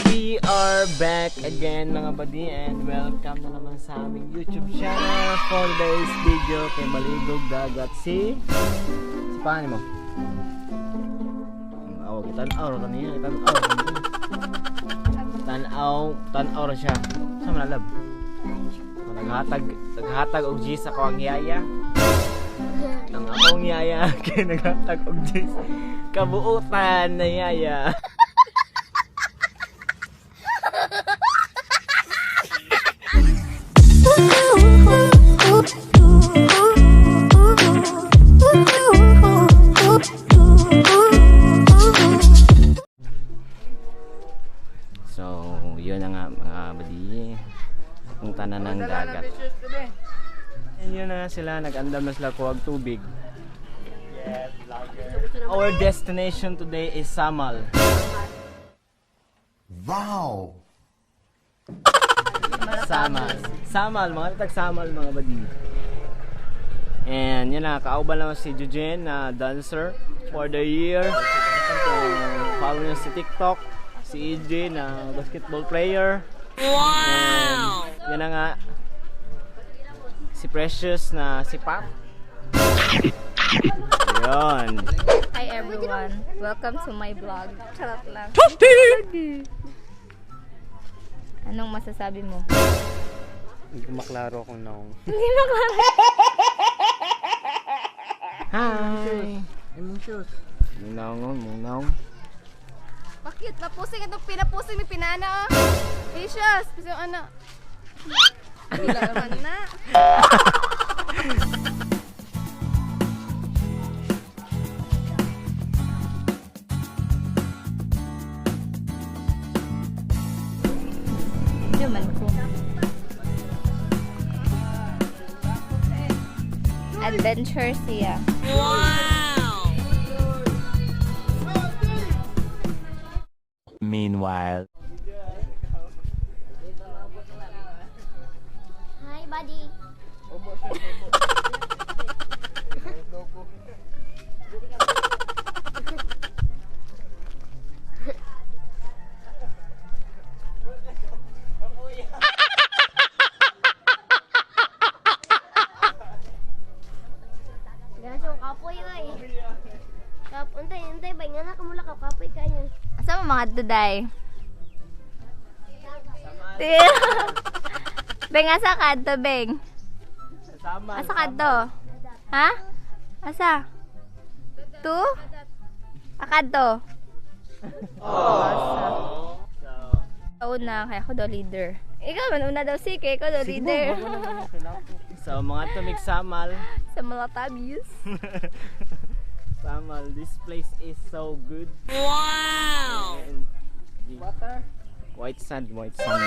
We are back again, mga buddy, and welcome na naman sa aming YouTube channel for today's video kay Maligog Dagat si paano mo? Aw, tan-aw ra kaniya, tan-aw. Tan-aw, tan-aw ra siya. Sa man lab? Naghatag og G sa akong yaya. Ang akong yaya kay naghatag og G. Kabuutan na yaya. So, yun na nga, mga buddy. Punta na ng dagat. And yun na nga sila, nag-andam na sila kuwag tubig. Our destination today is Samal. Wow! Samal. Samal, mga tatag Samal, mga buddy. And yun na, kauban naman si Jujen na dancer for the year. So, follow niyo si TikTok, si EJ na basketball player. Wow! And yun na nga, si Precious na si Pap. Yun. Hi everyone! Welcome to my vlog. Charot lang. Anong masasabi mo? Hindi ko maklaro kung naong. Hindi maklaro. Hi! Imong shoes. Munaw, munaw. Bakit? Napusing itong pinapusing ni Pinana, oh. Precious! Kasi yung ano. Wala naman na. Hindi man ko. Adventure siya. Meanwhile. Hi, buddy. Gaso kapoy oy. Kap untay untay ba nga na kamula ka kapoy kayo. Asa mo mga duday? Beng, asa ka adto, Beng? Samal. Asa ka adto? Ha? Asa? Tu? Akadto? Asa? Una, kaya ako daw leader. Ikaw man, una daw si kaya ikaw daw leader. So, mga tumig Samal. Sa mga tabis. Samal, this place is so good. Wow! And Water. white sand, white sand.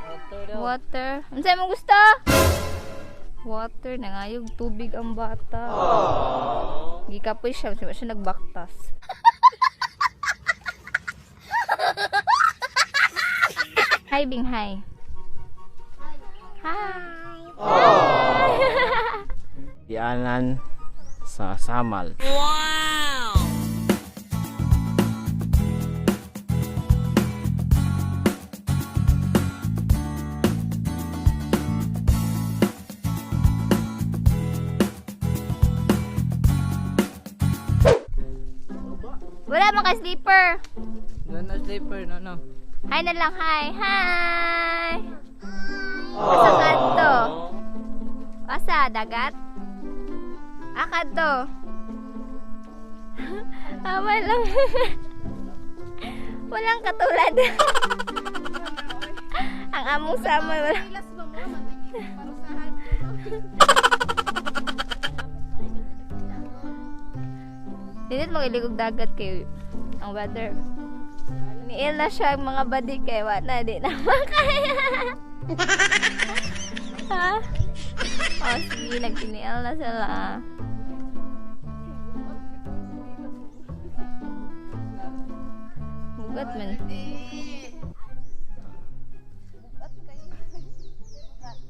Water daw. Water. Ano mo gusto? Water. Nangayog tubig ang bata. Gikapoy siya. Siya siya nagbaktas. Hi, Bing. Hi. Hi. Dianan sa Samal. Wala man kay sleeper. No, no sleeper, no, no. Hi na lang. Hi. Hi. Asa kadto? Asa dagat? Akadto. Tama lang. Walang katulad. Ang among sama wala. Ilas mo mo, parusahan. Dili magiligog dagat kay ang weather. Niil na siya ang mga badi kay wa na di na makaya. Ha? Oh, sige, nagtiniil na sila. Bugat man.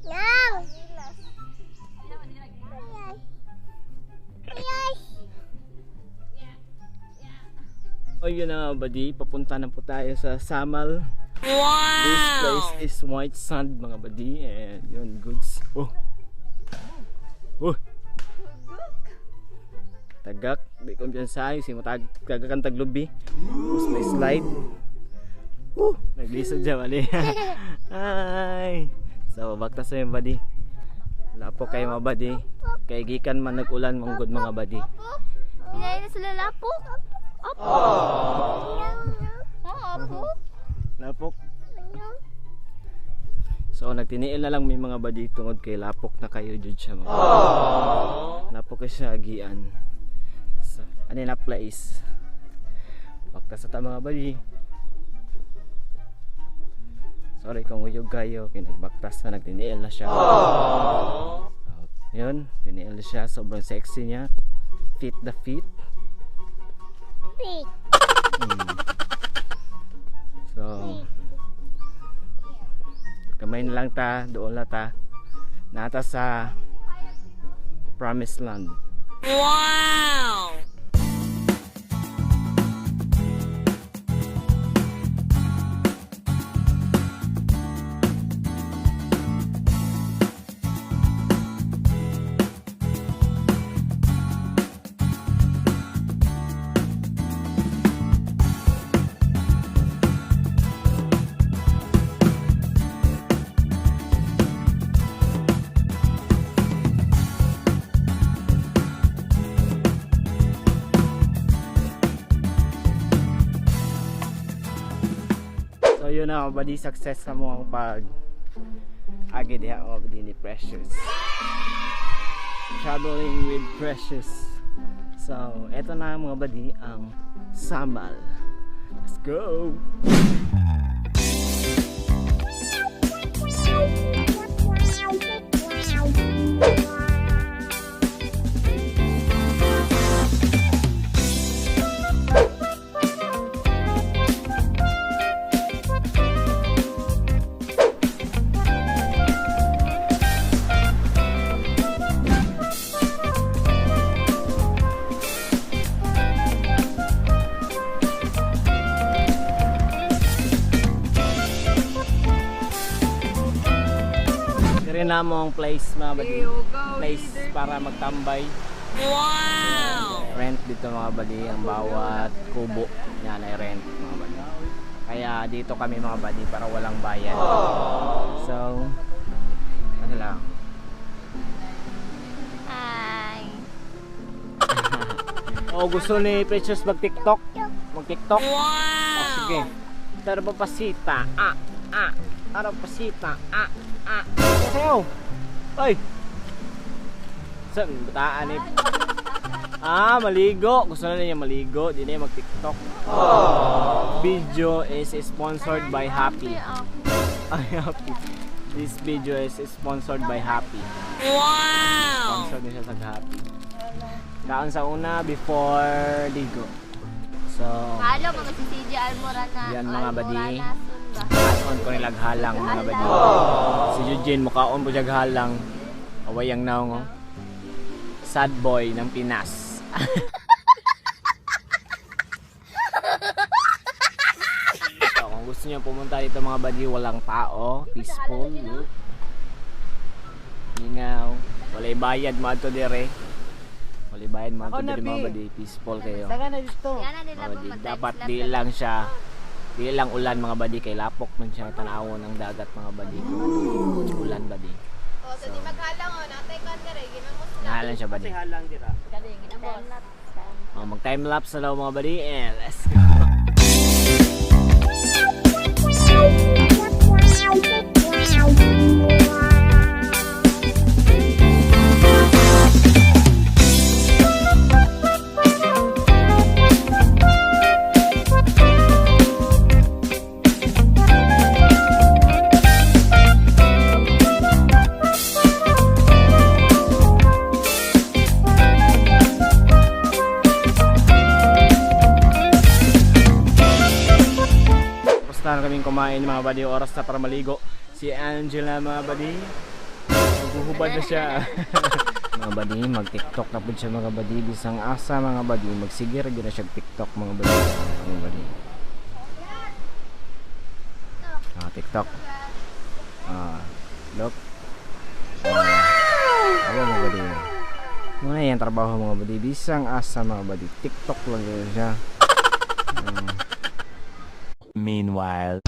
Now. Ay. O yun yun na, buddy. Papunta na po tayo sa Samal. Wow! This place is white sand, mga buddy. And yun, goods. Oh! Oh! Tagak. Di kumpiyansa. Si matag tagak ang taglubi. Tapos may slide. Oh! Naglisod siya, bali. Hi! So, baktas na yung buddy. Lapo kay mga buddy. Kay gikan man nag-ulan manggod, mga buddy. Hinay na sila lapok. Apo. Oh, apo. Lapok. So nagtiniil na lang may mga badi tungod kay lapok na kayo jud siya, mga buddy. Lapok kay siya agian. So, ano na place? Bakta sa ta, mga badi. Sorry kung uyog kayo kay nagbaktas na, nagtiniil na siya. So, yun, tiniil na siya. Sobrang sexy niya. Fit the fit. Fit. So, kamay na lang ta, doon na ta. Nata sa Promised Land. Wow! So yun na, buddy, success na mo ang pag agi diha, mga buddy, ni Precious. Traveling with Precious. So, eto na, mga buddy, ang Samal. Let's go! Diri na mo ang place, mga buddy. Place para magtambay. Wow! Rent dito, mga buddy, ang bawat kubo yan ay rent, mga buddy. Kaya dito kami, mga buddy, para walang bayad. So, ano lang. Hi. Oh, gusto ni Precious mag TikTok? Mag TikTok? Wow! Oh, sige. Tara pasita. Ah, ah. Tara pasita. Ah, ah. Sayaw. Ay. Saan bataan eh? Ah, maligo. Gusto na niya maligo. Di na niya mag-TikTok. Video is sponsored by Happy. Ay, Happy. This video is sponsored by Happy. Wow! Sponsored niya siya sa Happy. Kaon sa una before ligo. So, Halo mga si CJ Almorana. Yan, mga badi. Almorana Sumba. Kaon ko nilag halang, mga badi. Si Eugene mukaon po siya halang. Away ang naong oh. Sad boy ng Pinas. So, kung gusto niyo pumunta dito, mga badi, walang tao, peaceful, look. Mingaw, walay bayad mga to dire. Walay bayad mga Ako to na, dire, mga Bi. badi, peaceful kayo. Saka na dito. Yan na nila Mga ba badi, mag-time dapat slot di na- lang siya, di lang ulan, mga badi, kay lapok man siya tanawon ng dagat, mga badi, kung ulan, badi. Oh, so di maghalang oh, natay kan dire, ginamos na. Nahalan siya, badi. Kasi halang dira. Time lapse. Oh, mag time lapse na daw, mga badi, and let's go. Tapos na kaming kumain, mga badi, oras na para maligo. Si Angela, mga badi, maghuhubad na siya. Mga buddy, mag-TikTok na pud siya, mga buddy. Bisang asa, mga buddy, magsige ra gyud na siya TikTok, mga buddy. Mga buddy. Ah, TikTok. Ah, look. Ah, awa, mga buddy. Muna yan trabaho, mga buddy. Bisang asa, mga buddy. TikTok lang yun siya. Meanwhile.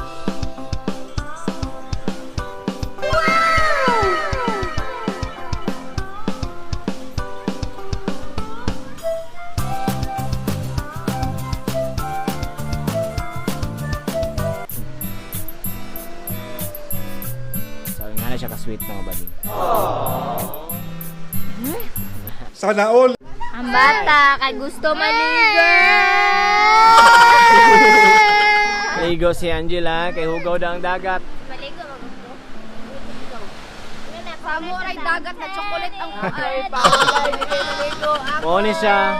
So, nga na siya ka-sweet, mga buddy. Sana all. Ang bata kay gusto maligo. Ligo si Angela kay hugaw daw ang dagat. Maligo magusto. Samurai dagat na chocolate ang ay. Mo ni siya.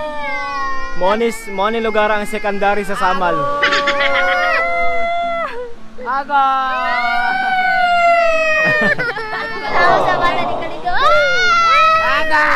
Mo ni lugar ang secondary sa Samal. Aga! Tao sa bata di kaligo. Ah! Aga!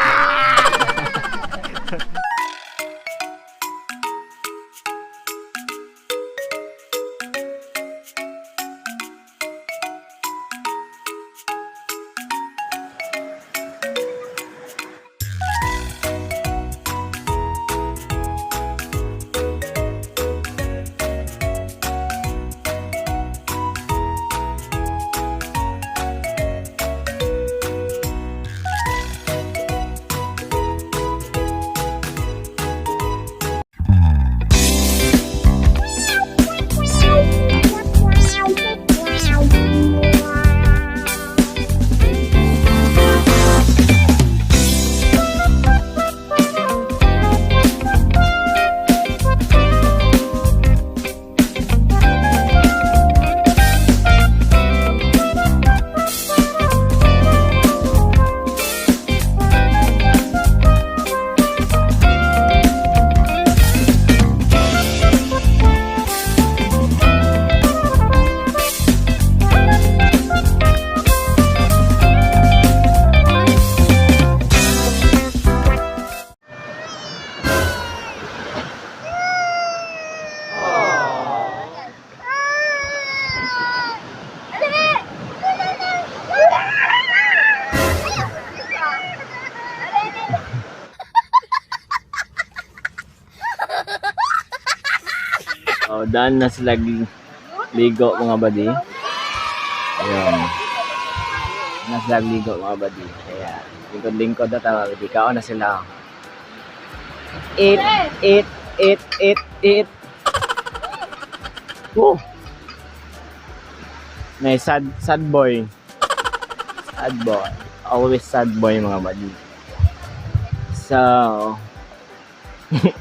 Oh, done na sila ligo, mga buddy. Ayun. Na sila ligo, mga buddy. Kaya lingkod-lingkod na tama, buddy. Kaon na sila. Eat, eat, eat, eat, eat. Oh. Nay, sad, sad boy. Sad boy. Always sad boy, mga buddy. So,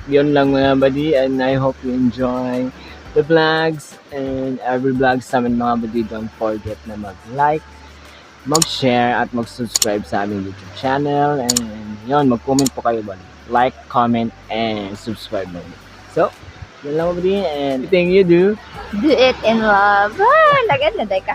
yun lang, mga buddy, and I hope you enjoy the vlogs and every vlog sa amin, mga buddy. Don't forget na mag-like, mag-share at mag-subscribe sa aming YouTube channel and yun, mag-comment po kayo, buddy. Like, comment, and subscribe, buddy. So, yun lang, buddy, and everything you do. Do it in love. Ah, lagad na day ka.